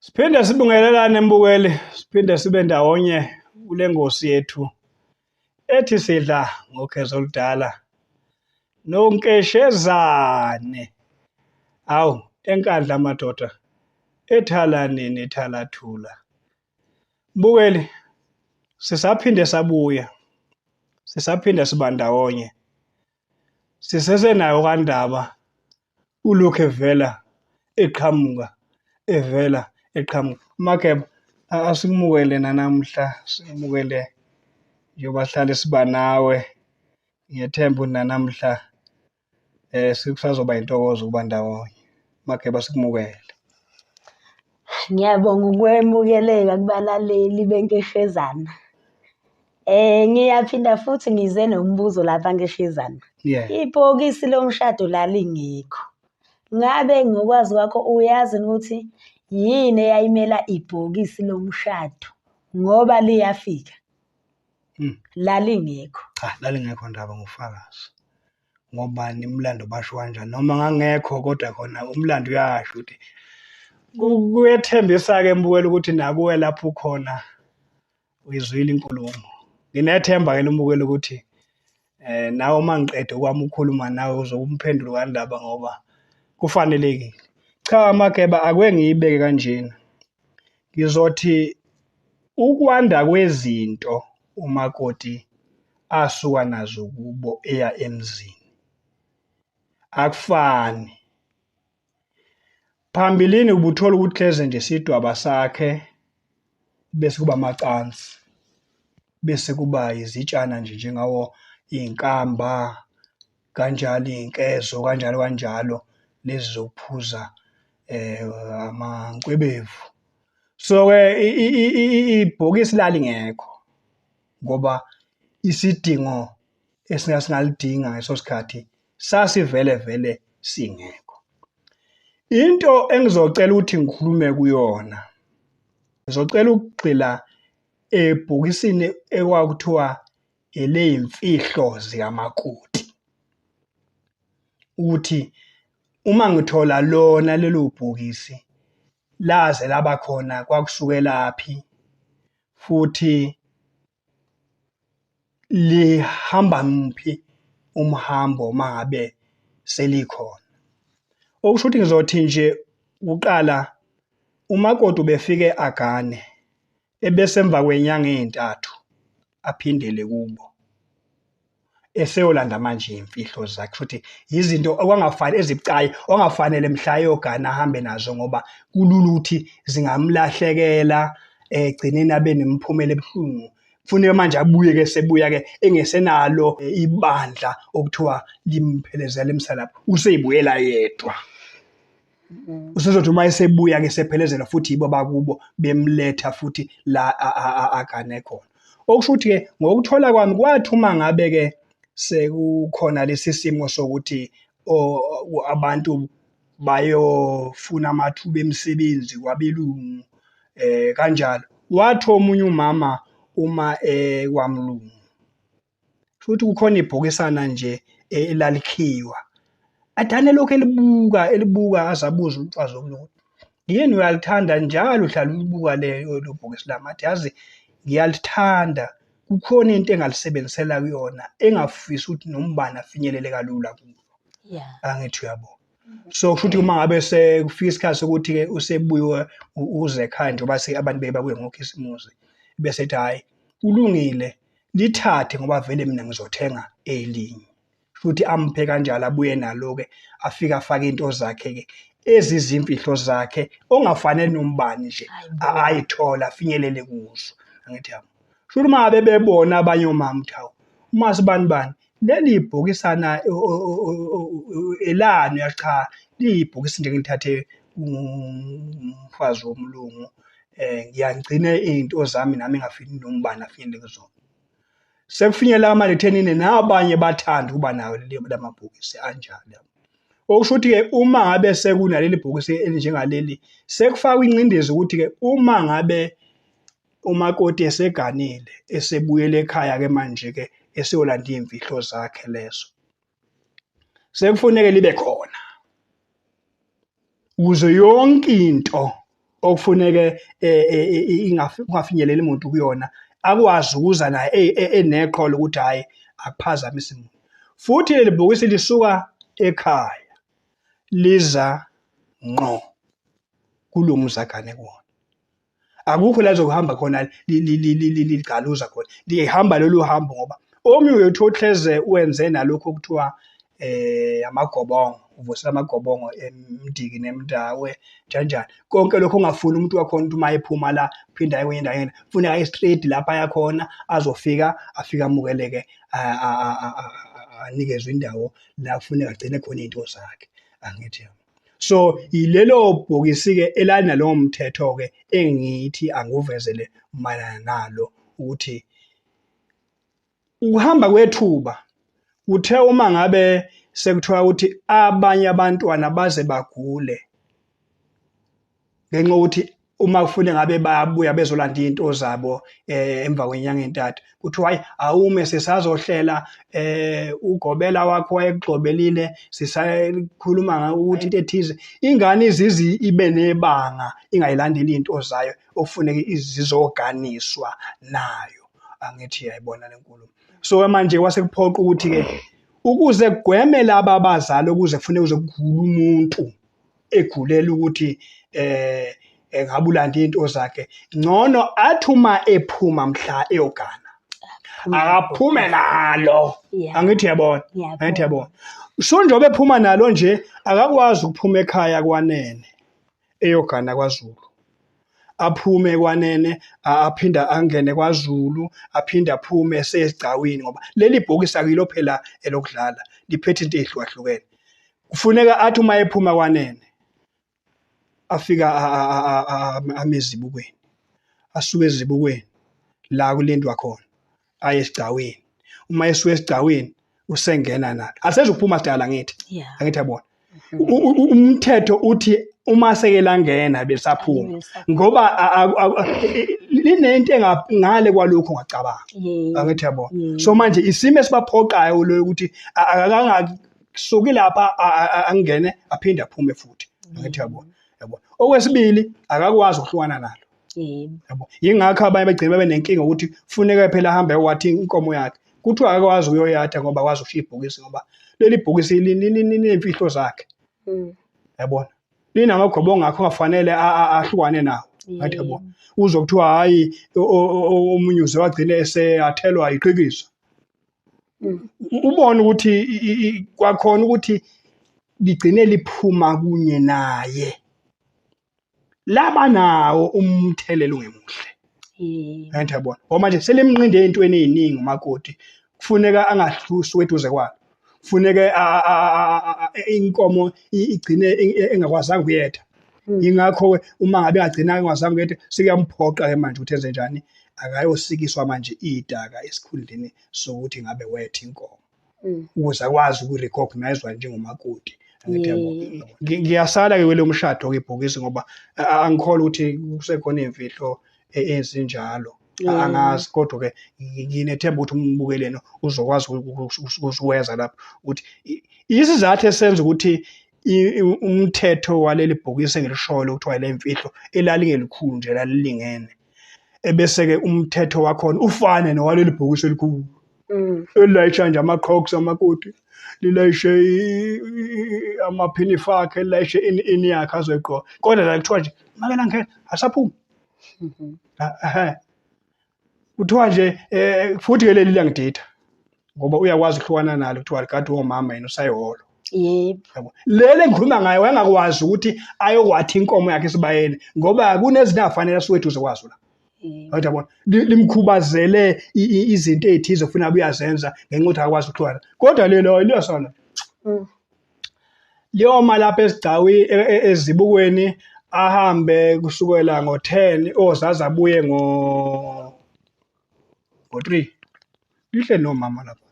Siphinde sibingelelane mbukeli, siphinde sibe ndawonye kule ngosi yethu ethi sidla ngokhezo oludala nonkeshezane. Hawu, enkandla madoda, ethala nini ethala thula. Mbukeli, sisaphinde sabuya, sisaphinde siba ndawonye. Sisesenayo kaNdaba ulokhu evela eqhamuka evela eqhamuka. Mageba asikumukele nanamhla sikumukele njengoba sihlale siba nawe. Ngiyethemba ukuthi nanamhla sekusazoba intokozo ukuba ndawonye. Mageba sikumukele. Ngiyabonga ukwemukeleka kubalaleli benkeshezana. Ngiyaphinda futhi ngize nombuzo lapha nkeshezana. Ibhokisi lomshado lalingekho. Ngabe ngokwazi kwakho uyazi ukuthi yini eyayimela ibhokisi lomshado ngoba liyafika? Lalingekho. Cha, lalingekho ndaba ngufakazi. Ngobani umlando basho kanjani noma ngangekho kodwa khona umlando uyasho ukuthi kuyethembisa-ke mbukela ukuthi nakuwe lapho ukhona uyizwile inkulumo. Nginethemba-ke lombukeli ukuthi nawe uma ngiqeda okwami ukukhuluma nawe uzokumphendula kaNdaba ngoba kufanelekile. Cha Mageba ake ngiyibeke kanjena. Ngizothi ukwanda kwezinto umakoti asuka nazo kubo eya emzini akufani. Phambilini ubuthola ukuthi hleze nje isidwaba sakhe bese kuba amacansi, bese kuba izitshana nje njengawo iy'nkamba kanjalo iy'nkezo kanjalo kanjalo lezi zokuphuza amankwebevu. So-ke ibhokisi lalingekho ngoba isidingo esingasingalidinga ngeso sikhathi sasivele vele singekho. Into engizocela ukuthi ngikhulume kuyona, ngizocela ukugxila ebhokisini ekwakuthiwa eleyimfihlo zikamakoti. Ukuthi uma ngithola lona lelo bhokisi laze laba khona kwakusukelaphi futhi lihamba muphi umhambo uma ngabe selikhona. Okusho ukuthi ngizothi nje kuqala umakoti ubefike agane ebese emva kwenyanga ey'ntathu aphindele kubo eseyolanda manje iy'mfihlo zakhe. Kusho ukuthi izinto okwangafanele ezibucayi ongafanele mhla eyogana ahambe nazo ngoba kulula ukuthi zingamlahlekela egcineni abe nemiphumela ebuhlungu. Kufuneka manje abuye-ke sebuya-ke engesenalo ibandla okuthiwa limphelezela limsa lapho, useyibuyela yedwa. Usezothi uma esebuya-ke sephelezela futhi yibo bakubo bemletha futhi la agane khona. Okusho ukuthi-ke ngokuthola kwami kwathi uma ngabe-ke sekukhona lesi simo sokuthi abantu bayofuna amathuba emisebenzi kwabelungu kanjalo, wathi omunye umama uma ekwamlungu, futhi kukhona ibhokisana nje elalikhiwa. Adane elokhu elibuka elibuka aze abuze umfazi womlungu, yini uyalithanda njalo uhlala ulibuka lelo bhokisi lami? Athi yazi ngiyalithanda, kukhona into engalisebenzisela kuyona engafisi ukuthi noma ubani afinyelele kalula kulo. Angithi uyabo. So kusho ukuthi uma ngabe sekufika isikhathi sokuthi-ke usebuye uze ekhaya njengoba abantu beke babuye ngokhisimusi, bese ethi hhayi kulungile lithathe ngoba vele mina ngizothenga elinye. Futhi amuphe kanjalo abuye nalo-ke afike afake into zakhe-ke ezizimfihlo zakhe ongafanele nombani nje ayithola afinyelele kuzo. Angithi yabo. Shuthi uma ngabe bebona abanye omama ukuthi hawu uma sibani bani leli bhokisana elani uyasho cha liyibhokisi nje ngilithathe kumfazi womlungu ngiyangigcine iy'nto zami nami engafuni noma ubani afinyelele kuzona. Sekufinyelela manje ekuthenini nabanye bathanda ukuba nawo lamabhokisi anjalo. Okusho ukuthi-ke uma ngabe sekunaleli bhokisi elinjengaleli, sekufakwa ingcindezi ukuthi-ke uma ngabe umakoti eseganile, esebuyele ekhaya-ke manje-ke eseyolanda iy'mfihlo zakhe lezo, sekufuneke libe khona ukuze yonke into okufuneke kungafinyeleli muntu kuyona akwazi ukuza naye eneqholo ukuthi hhayi akuphazamisi muntu. Futhi leli bhokisi lisuka ekhaya liza ngqo kulo muzi agane kuwona. Akukho la lizokuhamba khona ligcaluza khona, lihamba lolu hambo ngoba omunye uyothi uhleze wenze nalokhu okuthiwa amagobongo, uvusela amagobongo emdiki nemndawe njanjani. Konke lokho ongafuni umuntu wakhona ukuthi uma ephuma la phinde aye kwenye indawo, kufuneka aye straight lapha aya khona azofika afike amukeleke anikezwe indawo la kufuneka agcine khona iy'nto zakhe, angithi yabo. So yilelo bhokisi-ke elanalowo mthetho-ke engithi angiwuvezele mayelana nalo ukuthi ukuhamba kwethuba kuthe uma ngabe sekuthiwa ukuthi abanye abantwana baze bagule ngenxa yokuthi uma kufuneka ngabe bayabuya bezolanda iy'nto zabo emva kwenyanga ey'ntathu, kuthiwa hhayi awume sisazohlela ugobela wakho wayekugxobelile sisakhuluma ukuthi into ethize. Ingane izize ibe nebanga ingayilandeli iy'nto zayo okufuneka zizoganiswa nayo. Angithi uyayibona le nkulumo. So manje kwase kuphoqa ukuthi-ke ukuze kugweme laba abazali ukuze kufuneke kuze kugule umuntu egulela ukuthi engabe ulanda iy'nto zakhe, ngcono athi uma ephuma mhla eyogana akaphume nalo. Angithi uyabona, angithi uyabona. So njengoba ephuma nalo nje akakwazi ukuphuma ekhaya kwanene eyogana kwaZulu, aphume kwanene aphinde angene kwaZulu, aphinde aphume esesigcawini, ngoba leli bhokisi akuyilo phela elokudlala, liphethe into ey'hlukahlukene. Kufuneka athi uma ephuma kwanene afika ame ezibukweni, asuke ezibukweni la kulindwa khona aye esigcawini. Uma esuka esigcawini usengena nalo, asezukuphuma sidala ngithi, angithi yabona. Umthetho uthi uma seke langena besaphuma, ngoba linento engale kwalokho ungacabanga, angithi yabona. So manje isimo esibaphoqayo lo ukuthi akakangasuki lapha angene aphinde aphume futhi, angithi yabona, yabona. Okwesibili akakwazi ukuhlukana nalo, yabo. Yingakho abanye begcina babe nenkinga ukuthi kufuneka phela ahambe wathi inkomo yakhe, kuthiwa akakwazi ukuyoyatha ngoba akwazi ukushiya ibhokisi, ngoba leli bhokisi linemfihlo zakhe, yabona, linamagobongo akho ongafanele ahlukane nawo, ngathi yabona. Uzokuthiwa hhayi omunye uze wagcine eseyathelwa iqhikiza, ubone ukuthi kwakhona ukuthi ligcine liphuma kunye naye, laba nawo umthelelo ongemuhle, angithi yabona. Ngoba manje selimnqinde ey'ntweni ey'ningi umakoti, kufuneka angahlusuki eduze kwalo, kufuneke inkomo igcine engakwazanga ukuyetha. Yingakho-ke uma ngabe engagcina engakwazanga ukuyetha, sekuyamphoqa-ke manje ukuthi enze njani, akayosikiswa manje idaka esikhundleni sokuthi ngabe wetha inkomo, ukuze akwazi uku-recognise-wa njengomakoti, angithi yabo. Ngiyasala-ke kwelo mshado-ke ibhokisi, ngoba angikholwa ukuthi kusekhona iy'mfihlo ezinjalo, angazi. Kodwa-ke nginethemba ukuthi umbukeli yena uzokwazi ukusiweza lapho ukuthi isizathu esenza ukuthi umthetho waleli bhokisi engilishoyo okuthiwa le mfihlo elalingelikhulu nje lalilingene, ebese-ke umthetho wakhona ufane nowaleli bhokisi elikhulu elilayisha nje ama-crocs amakoti, lilayishe amaphinifa akhe, lilayishe ini ini yakhe azoyigqoka, kodwa la kuthiwa nje make langena asaphumi. Kuthiwa nje futhi-ke leli liyangidida ngoba uyakwazi ukuhlukana nalo, kuthiwa ligade womama yena usayiholo. Yebo. Leli engikhuluma ngayo wayengakwazi ukuthi ayokwathi inkomo yakhe esibayeni, ngoba kunezinto angafanele asuke eduze kwazo la. Ngathi yabona, limkhubazele izinto ey'thize ofuna abe uyazenza ngenxa yokuthi akakwazi ukuhlukana. Kodwa lelo liyasala. Liyoma lapha esigcawi ezibukweni, ahambe kusukela ngo-10 ozaze abuye ngo-3. Lihle nomama lapha.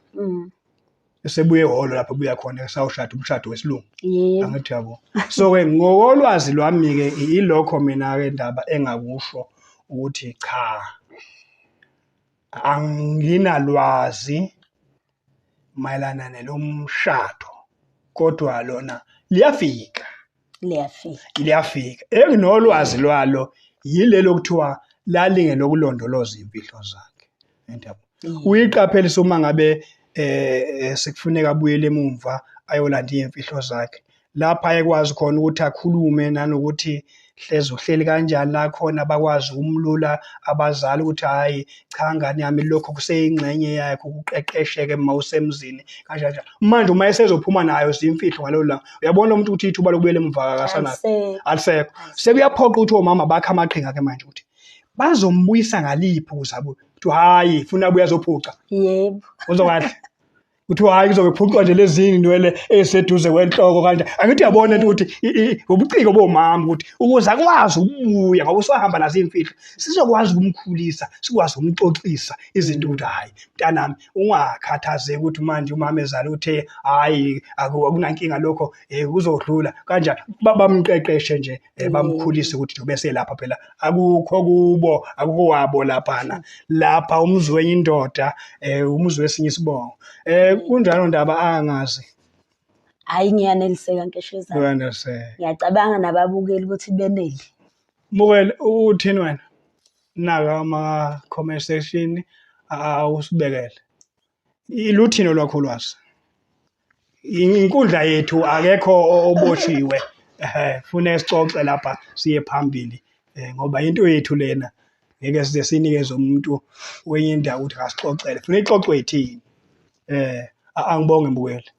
Esebuye ehholo lapho ebuya khona esawushada umshado wesilungu. Yebo. Angithi yabo. So-ke ngokolwazi lwami-ke ilokho mina-ke ndaba engakusho ukuthi cha, anginalwazi mayelana nelomshado, kodwa lona liyafika. Liyafika. Liyafika. Enginolwazi lwalo yilelo kuthiwa lalinge lokulondoloza imfihlo zakhe. Yabo. Uyiqaphelisa uma ngabe sekufuneka abuyele emumva ayolanda iy'mfihlo zakhe. Lapha ayekwazi khona ukuthi akhulume nanokuthi hleze uhleli kanjani la khona, bakwazi ukumlula abazali ukuthi hhayi cha ngane yami lokho kuseyingxenye yakho ukuqeqesheke uma usemzini kanjalo njalo. Manje uma esezophuma nayo zimfihlo ngalelo langa, uyabona umuntu ukuthi ithuba lokubuyela emva akasanalo. Alisekho. Sekuyaphoqa ukuthi omama bakhe amaqhinga-ke manje ukuthi bazombuyisa ngaliphi ukuze abuye. Kuthiwa hhayi funa abuye azophuca. Yebo. Uzwa kahle. Kuthiwa hhayi kuzobe kuphucwa nje lezi zinwele eziseduze kwenhloko kanje. Angithi uyabona into ukuthi ubuciko bomama ukuthi ukuze akwazi ukubuya ngoba usahamba nazo iy'mfihlo, sizokwazi ukumkhulisa, sikwazi ukumxoxisa izinto ukuthi hhayi mntanami ungakhathazeki ukuthi manje umama ezala uthe hhayi akunankinga lokho kuzodlula kanjani. Bamqeqeshe nje bamkhulise ukuthi njengoba eselapha phela akukho kubo, akukho wabo laphana. Lapha umuzi wenye indoda, umuzi wesinye isibongo. Kunjalo ndaba angazi. Hhayi ngiyaneliseka Nkeshezana. Uyaneliseka. Ngiyacabanga nababukeli ukuthi benele. Mbukeli uthini wena? Naka ama-comment section awusibekele. Iluthini olwakho ulwazi? Inkundla yethu akekho oboshiwe. Funa sixoxe lapha siye phambili ngoba into yethu lena ngeke size sinikeze umuntu wenye indawo ukuthi akasixoxele. Funa ixoxwe yithini. Angibonge mbukeli.